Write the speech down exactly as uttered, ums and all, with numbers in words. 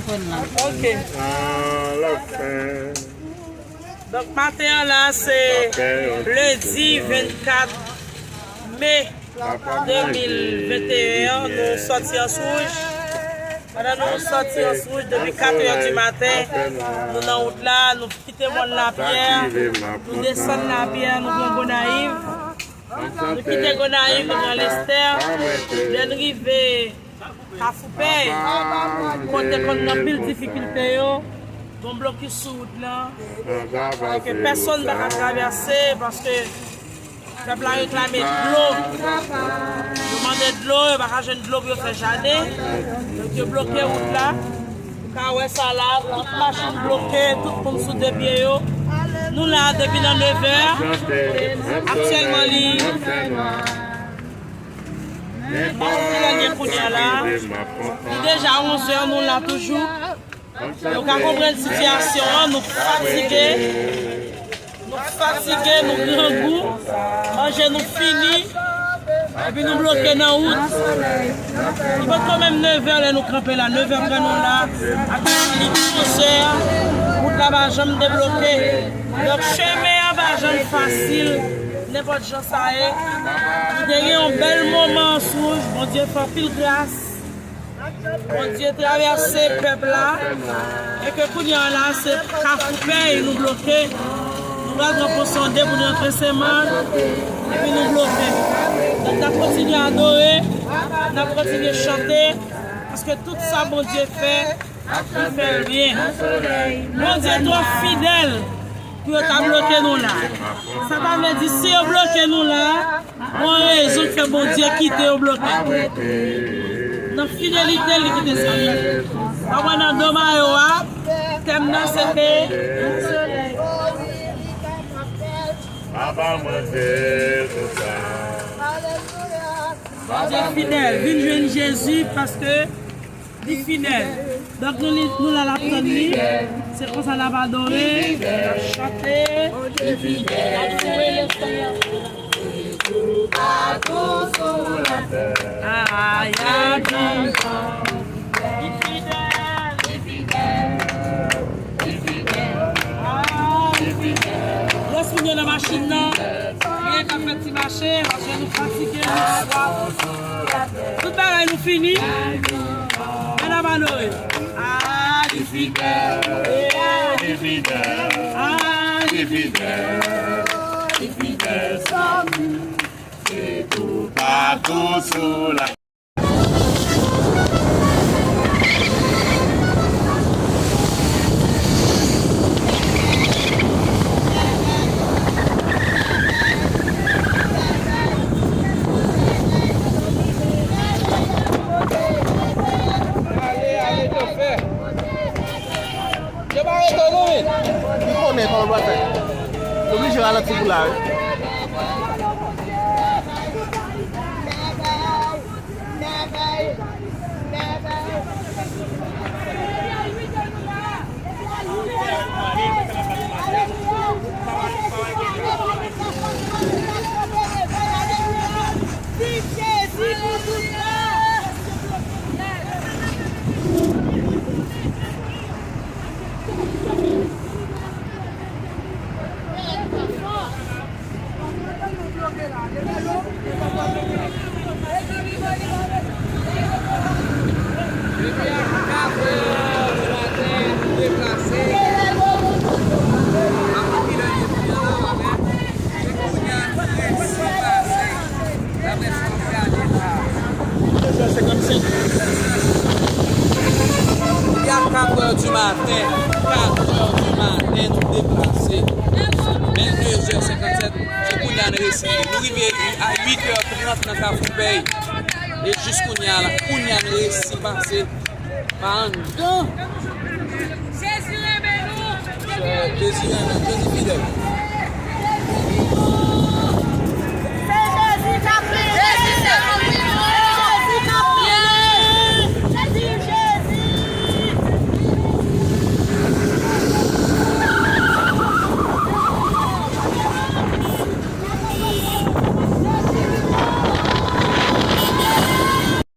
Ok. Donk, maten an la, se lendi vennkat me de mil venteyen an, nou sòti Anse Rouge. Pandan nou sòti Anse Rouge depi katrè di maten, nou nan wout la, nou kite mòn Lapyè, nou desann Lapyè, nou pran Gonayiv. Nou kite Gonayiv, nou pran Lestè. Lè n rive Kafou Pèy, kote konn gen anpil difikilte yo, gon blokis sou wout lan. Donk, pèsonn pa ka travèse paske pèp la reklame dlo. Yo mande dlo, yo pa ka jwenn dlo pou yo fè jaden. Donk, yo bloke wout la. Ou ka wè sa la, tout machin bloke, tout moun sou de pye yo. Nou la depi nan nevè. Aktyèlman, li, li kounye a la. Li deja onzè, nou la toujou. Ou ka konprann sitiyasyon an, nou fatige. Nou fatige, nou grangou, manje nou fini, epi nou bloke nan wout. Li poko menm nevè lè nou kanpe la, nevè pran nou la, aktyèlman li onzè, wout la pa janm debloke. Donk, chemen an pa janm fasil, nenpòt jan sa ye. Nou te gen yon bèl moman Anse Rouge, Bondye fè anpil gras. Bondye travèse pèp la, e ke kounye a la, se Kafou Pèy nou bloke. Nou pral pran pon sonde pou nou rantre Senmak, epi nou bloke. Donk, n ap kontinye adore, n ap kontinye chante, paske tout sa Bondye fè, li fè l byen. Bondye twò fidèl pou yo ta bloke nou la. Sa ta vle di, si yo bloke nou la, gon rezon k fè Bondye kite yo bloke. Nan fidelite l, li kite sa. Papa nan do mayo a, tèm nan se te. Papa mwen se konsa. Bondye fidèl, vin jwenn Jezi paske li fidèl. Donk, nou, li, nou la, n ap tann li. Se konsa n ap adore, n ap chante. N ap louwe Lesenyè. Ay, ay, ay. Li fidèl, li fidèl, li fidèl. Ah, li fidèl. Lòs moun yo nan machin nan, gen k ap fè ti mache, paske nou fatige, nou swaf. Tout bagay nou fini. Men n ap adore. Ah, li fidèl, li fidèl, ah, li fidèl, li fidèl, zanmi. Se toupatou sou la. Ale, ale, chofè. Yo pa rete, non, wi. Ou konnen kòman l pral fè. Oblije ralanti pou la, wi. Depi a katrè di maten, nou deplase. Anpil ane kounye a la, men se kounye a nou resi pase. Daprè sa nou gade la. Depi a katrè di maten, katrè di maten, nou deplase. Vennde zè senkannsèt, se kounye a n resi. Nou rive a uit è trant nan Kafou Pèy. E jis kounye a la, kounye a n resi pase pa anndan. Jezi renmen nou. Jezi renmen, Jezi fidèl.